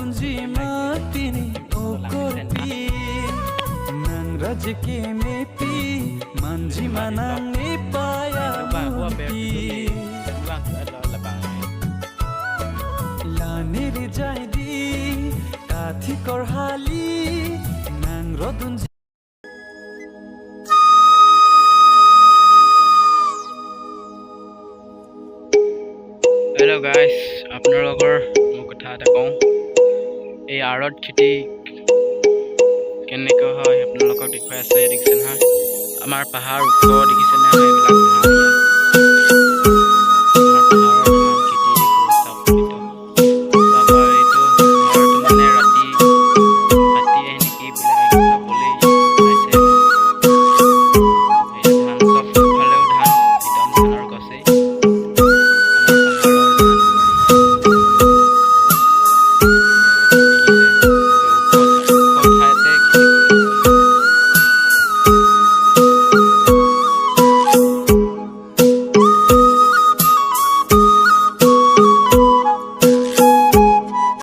Rodunjima tini okorpi Nang rajke me pi manjima nang ne paya munti Lanir jai di kathi kor hali nang rodunji. Hello guys, আপোনালোকৰ মই কথা এটা কওঁ। এই আৰত খেতি কেনেকৈ হয় আপোনালোকক দেখুৱাই আছে। দেখিছে নহয়, আমাৰ পাহাৰ ওখ, দেখিছে নহয় এইবিলাক পাহাৰ।